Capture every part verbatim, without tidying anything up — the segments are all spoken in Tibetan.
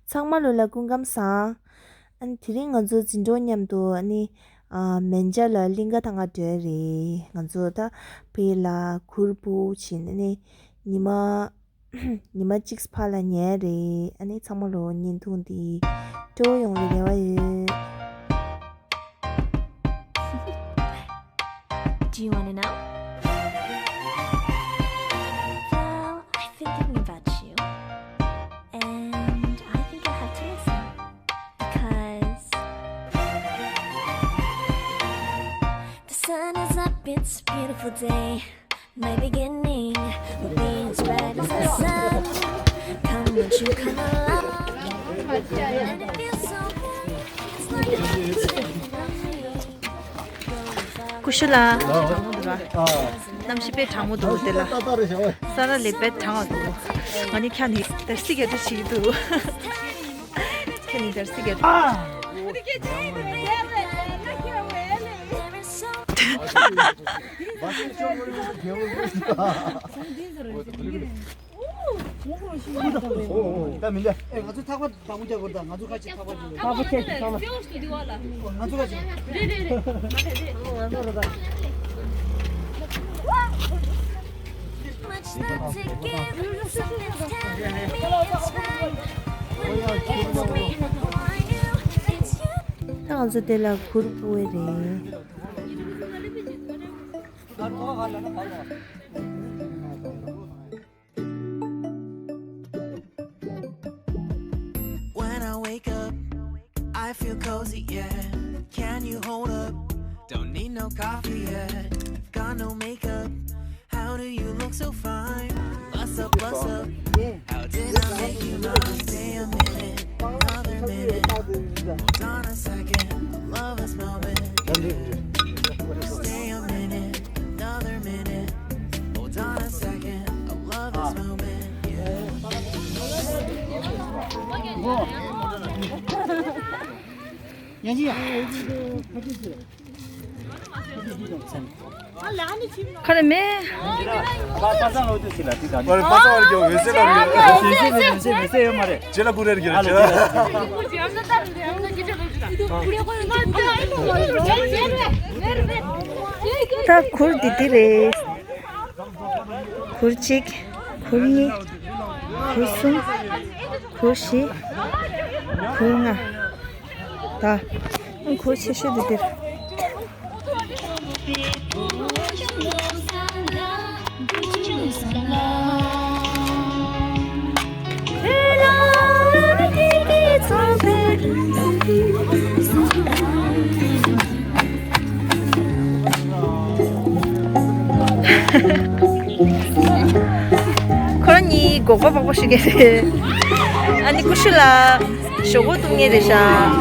ཚང་མ་ལོ་ལ་སྐུ་ཁམས་བཟང་། ཨ་ནི་དེ་རིང་ང་ཚོ་འཛིན་གྲོགས་མཉམ་དུ་ཨ་ནི་ཨ་མན་ཇ་ལ་གླིང་ག་ཐང་ག་འགྲོ་ཡ་རེད། ང་ཚོ་ད་ཕ་གི་ལ་གུར་བུ་བྱིན་ཨ་ནི་ཉི་མ་ཉི་མ་གཅིག་ཕར་ལ་ཉལ་ཡ་རེད། ཨ་ནི་ཚང་མ་ལོ་བརྙན་ཐུང་འདི་སྤྲོ་པོ་ཡོང་བའི་རེ་བ་ཡོད། Do you want to know? Well, I've been thinking about you, and I think I have to listen. Because the sun is up, it's a beautiful day. My beginning will be as bright as the sun. Come, won't you come along? And it feels so right. It's like I'm dreaming. ཀུ་ཤུ་ལགས། གནམ་གཤིས་དཔེ་གྲང་མོ་འདུག་དེ་ལ། ས་ར་ལས་དཔེ་གྲང་བ་འདུག་ང་ནི་ཁྱེད་ནི་དར་སི་རྒྱ་རི་བྱེད་ཀྱི་འདུག་ཁྱེད་ནི་དར་སི་རྒྱ་རི། ད་མི་འདྲ། ཨེ་ང་ཚོ་ཐག་པ་དང་པོ་རྒྱག་དགོས། ད་ང་ཚོ་ཁ་ཅིག་ཐག་པ་རྒྱག་དགོས། ཐག་པ་ཁྱེད་ཀྱི་ཐག་པ། ང་ཚོ་ཁ་ཅིག་རེད་རེད་རེད། ང་ཚོ་རེད་ད། ད་ང་ཚོ་དེ་ལ་གུར་སྤོ་བའི་རེད། When I wake up, I feel cozy, yeah. Can you hold up? Don't need no coffee yet. I've got no makeup. How do you look so fine? What's up, what's up? How did I make you mine? Stay a minute, another minute. Hold on a second, I love this moment. Stay a minute, another minute. Hold on a second, I love this moment, yeah. ཁ་རེ་མེ། ད་གུར་འདི་འདི་རེད། གུར་གཅིག་གུར་གཉིས། གུར་གསུམ། གུར་བཞི། གུར་ལྔ། ད་གུར་ཆེ་ཤོས་འདི་འདིར། ཁོ་རང་གཉིས་མགོ་སྐོར་པག་པོ་ཞུ་གི་རེད། ཨ་ནི་ཀུ་ཤུ་ལ་ཞོག་ཁོག་གཏུབ་མཁན་རེད་ཤག་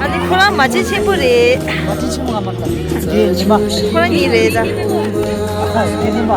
ཨ་ནི་ཁོ་རང་མ་བྱན་ཆེན་པོ་རེད། མ་བྱན་ཆེན་པོ་ང་མ་ལ་དེ་ཉི་མ། ཁོ་རང་གཉིས་རེད་ད། ཨ་ཁ་དེ་ཉི་མ།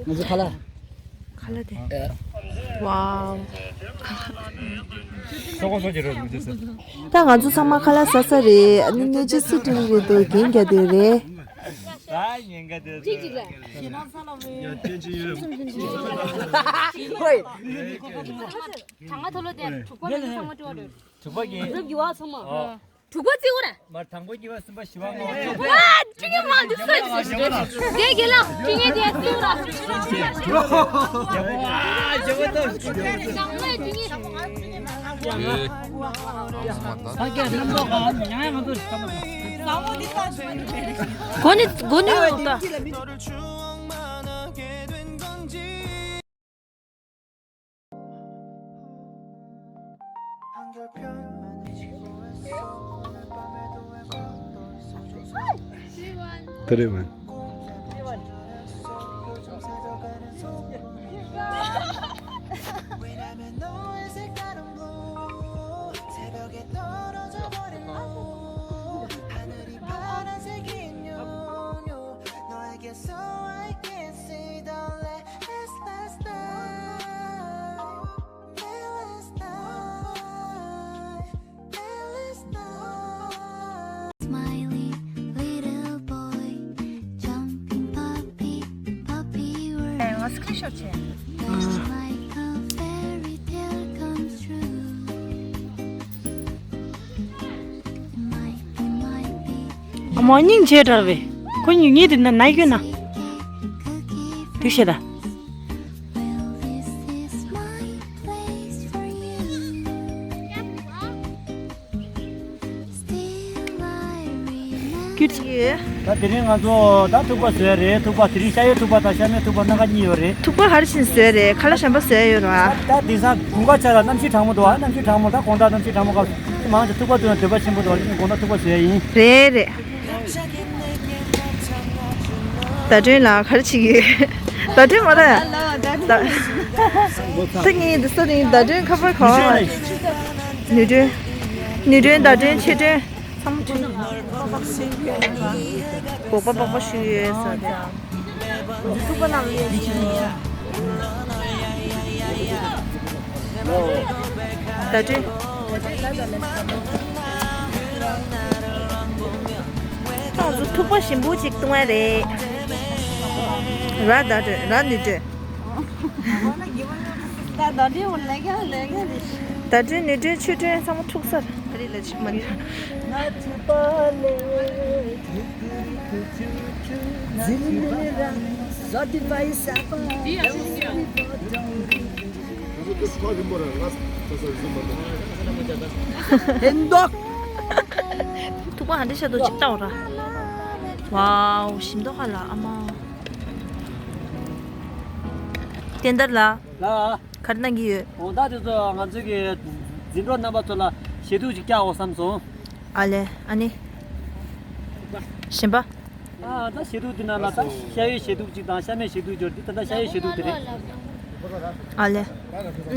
ང་ཚོ་ཁ་ལག་ཁ་ལག་དེ། ཝའོ། སོག་པོ་སོག་གི་རོ་མི་དེ་ས། ད་ང་ཚོ་ཚང་མ་ཁ་ལག་ཟ་ས་རེད། ཨ་ནི་སྣོད་ཆས་སུ་ཏྲི་རེད་འདུག་རྒྱན་རྒྱག་དུས་རེད། ད་ཉེན་ཁ་དེ་ཅིག་ཅིག་རེད། ཧོꯏ། གྲང་ང་ཐོ་ལོ་དེ་དྲུག་པ་ལ་ཚང་མ་སྤྲོ་བ་རེད། དྲུག་པ་གི། རབ་ཀྱི་བ་ཚང་མ། དྲུག་པ་བརྩི་འོ་ར། མར་དང་པོ་གཉིས་པ་གསུམ་པ་བཞི་པ་ལྔ་པ། ཨ་ཀྲི་ཀི་མང་དུ་སོ་ཞིག་ཞིག་རེད། དེ་གི་ལ་ཀྲི་ཀི་དེ་བརྩི་འོ་ར། ཞང་མའི་ཀྲི་ཀི། གོ་ནི་གོ་ནི་ཡོད་ད། ཤོར་བྱས། ཨ་མ་སྙིང་རྗེ་དྲགས་པས། ཁོ་གཉིས་གཉིས་དེ་ན་ན་གྱོན་ན། དུས་ཤེས་ད། ད་དེ་རིང་ང་ཚོ་ད་ཐུག་པ་བཟོས་རེད། ཐུག་པ་དེ་རིང་ཤ་ཡོད་ཐུག་པ་དང་ཤ་མེད་ཐུག་པ་སྣ་ཁ་གཉིས་ཡོད་རེད། ཐུག་པ་ག་རེ་བྱས་བཟོས་རེད། ཁ་ལག་གཞན་པ་བཟོས་ཡོད་རེད་བ། ད་དེང་སང་དགུན་ཁ་ཆགས་ལ་གནམ་གཤིས་གྲང་མོ་འདུག་ཨ། གནམ་གཤིས་གྲང་མོ་ད་དགོང་དག་གནམ་གཤིས་གྲང་མོ་སྐབས་མང་ཆེ་ཐུག་པ་འཐུང་ན་འདོད་པ་ཆེན་པོ་འདུག་དགོང་དག་ཐུག་པ་བཟོས་ཡིན། རེད་རེད། ཟླ་སྒྲོན་ལགས་ག་རེ་བྱེད་ཀྱི་ཡོད། ཟླ་སྒྲོན་མ་རེད། ད་ད་ངས་འདི་ས་དེ་ཟླ་སྒྲོན་ཁ་པར་གང་། ནུས་སྒྲོན། ནུས་སྒྲོན། ཟླ་སྒྲོན། ཆེ་སྒྲོན། ཚང་མ་ཁྲིད། སྒོག་པ་པགས་པ་ཞུ་ཡོད་ས་དེ། ཐུག་པ་རྣམས་ལ་ཡ་ཅི་ཡིན། ཟླ་སྒྲོན། ཁོང་ཚོ་ཐུག་པ་ཞིམ་པོ་ཅིག་བཏུང་བ་རེད། ར་ཟླ་སྒྲོན། ར་ནུས་སྒྲོན། ཟླ་སྒྲོན་ནུས་སྒྲོན་ཆེ་སྒྲོན་ཚང་མ་ཐུག་ས་རེད། ཨ་རི་ལ་ཅིག་མ་ནི། ཐུག་པ་ཧ་འདྲ་ཤ་དོ་ཅིག་ལྟ་བ་ར། ཝའོ་ཞིམ་མདོག་ཁ་ལ་ཨ་མ། བསྟན་དར་ལ། ལ། ག་རེ་གནང་གི་ཡོད། འོ་ད་དེ་ཚོ་ང་ཚོའི་གི་འཛིན་གྲོགས་རྣམ་པ་ཚོ་ལ་ཞལ་ཐུག་ཅིག་བཀྱག་འོ་བསམ་སོང་། ཨ་ལེ་ཨ་ནི། གཞན་པ། ཨ་ད་ཞལ་ཐུག་དེ་ནང་ལ་ད་ཤ་ཡོད་ཞལ་ཐུག་ཅིག་དང་ཤ་མེད་ཞལ་ཐུག་འབྱོར། འདི་ད་ལྟ་ཤ་ཡོད་ཞལ་ཐུག་དེ་རེད། ཨ་ལེ།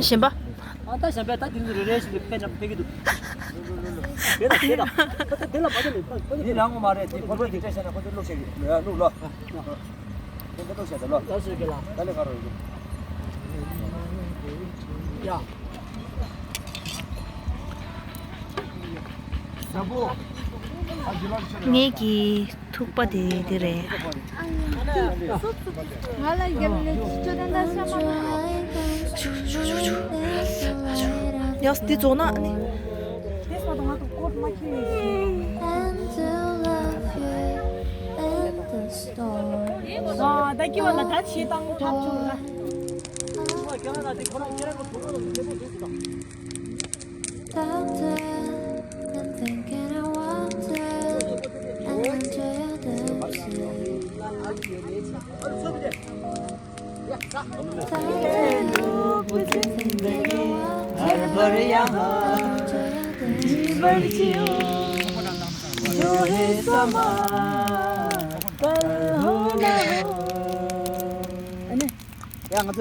གཞན་པ། ཨ་ད་གཞན་པ་ད་དེ་ཚོ་རེ་རེ་བཞིན་དུ་ཕེབས་ན་ཕེབས་ཀྱི་འདུག་དེ་ལ་དེ་ལ་ད་དེ་ལ་མ་དེ་ལ་ཕ་ཕ་འདི་ལངས་པ་མ་རེད། དེ་ཕོར་པ་དེ་སྤྲད་བཞག་ན་ཁོ་ཚོ་བླུགས་བཞག་གི་བླུགས་ལོ། ལ་སོ་ཀེ་ལ། ད་ལེ་ག་རོ་ཡོད། ཡ། ངེད་ཀྱི་ཐུག་པ་དེ་དེ་རེད། ང་ལ་རྒྱབ་ལ་ཅོ་ཏན་ཏན་ཤ་མ་ན། ཡང་འདི་རྫོགས་ན་ནི། དེ་སོ་དང་ང་དང་ཀོར་མ་ཁྱེར་ཡོད་ཀྱི། ཨ་ད་ཀྱི་བ་ལ་ད་ཆེ་དང་ཐབས་ཆུང་ལ། ད་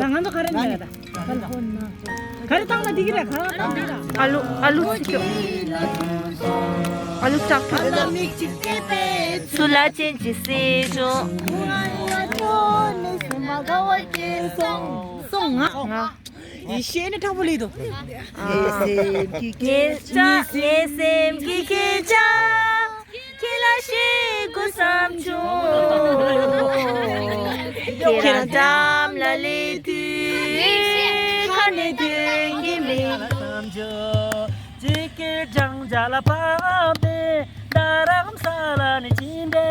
ང་ཚོ་ག་རེ་ནས་རེད་ད། ག་རེ་བཏང་ན་འགྲིག་གི་རེད། ག་རེ་བཏང་འགྲིག་རེད། ཨ་ལུ་ཨ་ལུ་ཚིག་ཨ་ལུ་ལྕགས་ཐབ། ཚུར་ལ་ཅན་གྱི་སྲིད་གཞུང་། སོང་ང་། ཡེ་ཤེས་ནི་དྲང་པོ་ལི་དོ། ངའི་སེམས་ཀྱི་སྐད་ཆ། ངའི་སེམས་ཀྱི་སྐད་ཆ། ཁྱེད་ལ་བཤད་དགོས་བསམ་བྱུང་། ཁྱེད་རང་འགྲམ་ལ་སླེབས་དུས་ཁ་ནས་ཐོན་གྱི་མེད་བསམ་བྱུང་། ཅི་སྐད་ཅང་ཅ་ལ་པ་མེ་རྡ་རམ་ས་ལ་ནི་ཅི་འདྲེ།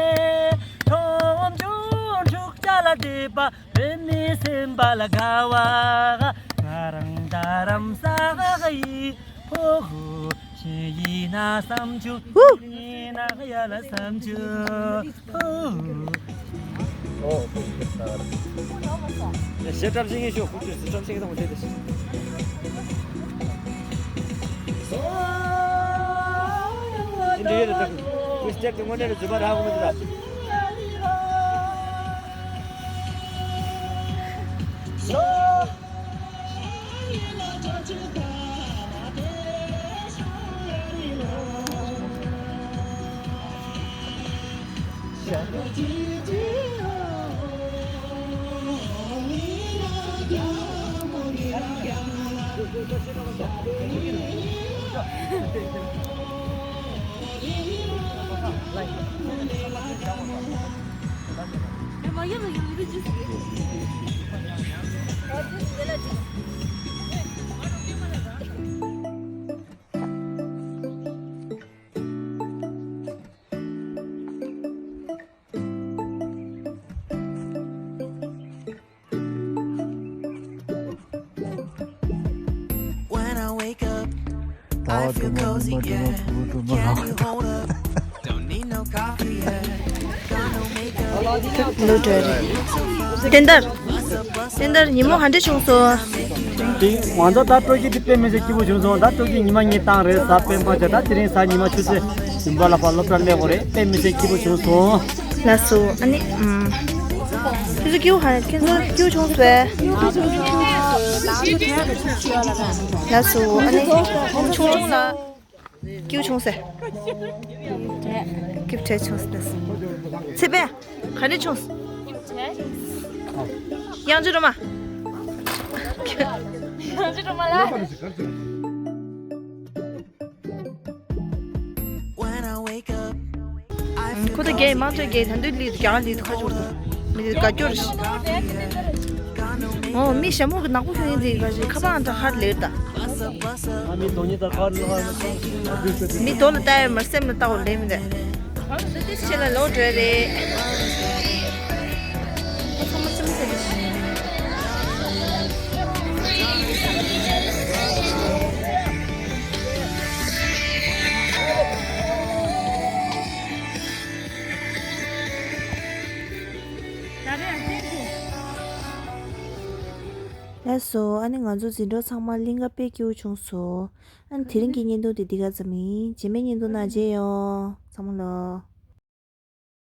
ཁྲོམ་ཆུང་འཁྲུག་ཅ་ལ་བདེ་པ་བོད་མི་སེམས་པ་ལ་དགའ་བ། ང་རང་རྡ་རམ་ས་ཡི་ཕོ་ཁུ་ཆེ་ཡིན་ན་བསམ་བྱུང་། ཧུ། ཡིན་ན་ཡ་ལ་བསམ་བྱུང་། ཧུ། ཞེ་བཀྲ་ཤིས་ངེས་ཤོག་ཁུ་ཆུ་སི་བཀྲ་ཤིས་ངེས་དང་དེ་དེ་ཞིག་འདི་ཡོད་དེ་དེ་སྟེག་དེ་དངོས་གནས་ལ་རྫུན་མ་རག་གོ་མི་འདུག་ད། When I wake up, I feel cozy, yeah. Can you hold up? Don't need no coffee, yeah. Got no makeup. བསྟན་དར། བསྟན་དར། ཉིན་མོ་ག་འདྲ་བྱུང་སོང་། དེ་ང་ཚོ་ད་སྤྲོ་སྐྱིད་དེ་དཔེ་མི་སྲིད་སྐྱིད་པོ་བྱུང་སོང་། ད་སྤྲོ་སྐྱིད་ཉི་མ་གཉིས་བཏང་རེད། གཟའ་སྤེན་པ་བྱས། ད་དེ་རིང་གཟའ་ཉི་མ་ཆུ་ཚོད་བདུན་པ་ལ་ཕར་སློབ་གྲྭ་སླེབས་དགོས་རེད། དཔེ་མི་སྲིད་སྐྱིད་པོ་བྱུང་སོང་། ལགས་སོ། ཨ་ནི། ཨམ། ཁྱེད་ཚོ་སྐྱིད་པོ་ག་ཁྱེད་ཚོ་སྐྱིད་པོ་བྱུང་སོང་། ལགས་སོ། ཨ་ནི། ཆུང་ཆུང་ལ། སྐྱིད་པོ་བྱུང་སོང་། སྐྱིད་པོ་བྱུང་སོང་། ཚེ་དཔལ། ག་འདྲ་བྱུང་། དབྱངས་ཅན་སྒྲོལ་མ། དབྱངས་ཅན་སྒྲོལ་མ་ལགས། When I wake up, I feel ཁོ་ད་རྒྱལ་དམངས་ཁྲོད་རྒྱལ། ད་འདུག་ལི་དུ་རྒྱ་གར་ལི་དུ་ཁ་ཅོར་དུ་མི་དུ་དགའ་སྐྱོར་ཞིག་ཨོ་མི་ཞྭ་མོ་གི་ནག་པོ་ཤོད་ཡིན་དེ་ག་ཞིག་ཁ་པར་ཨང་གྲངས་ཧར་ལེར་ད། ཨ་མི་དོ་ཉི་ད་ཁར་ལ་ཧར། མི་དོ་ལ་ལྟ་ཡ་མར་སེམས་ལ་ལྟ་བ་ལེ་མི་འདུག་ཁྱེད་ལ་ལོ་གྲོས་རེད། ཨ་ཚང་མ་ཚང་མ་ཟེར་ལེ་ཞིག་ལགས་སོ། ཨ་ནི་ང་ཚོ་འཛིན་གྲོགས་ཚང་མ་གླིང་ག་དཔེ་སྐྱིད་པོ་བྱུང་སོང་། ཨ་ནི་དེ་རིང་གི་བརྙན་ཐུང་དེ་འདི་ག་ཙམ་ཡིན། རྗེས་མའི་བརྙན་ཐུང་ནང་མཇལ་ཡོང་། ཚང་མ་ལོ།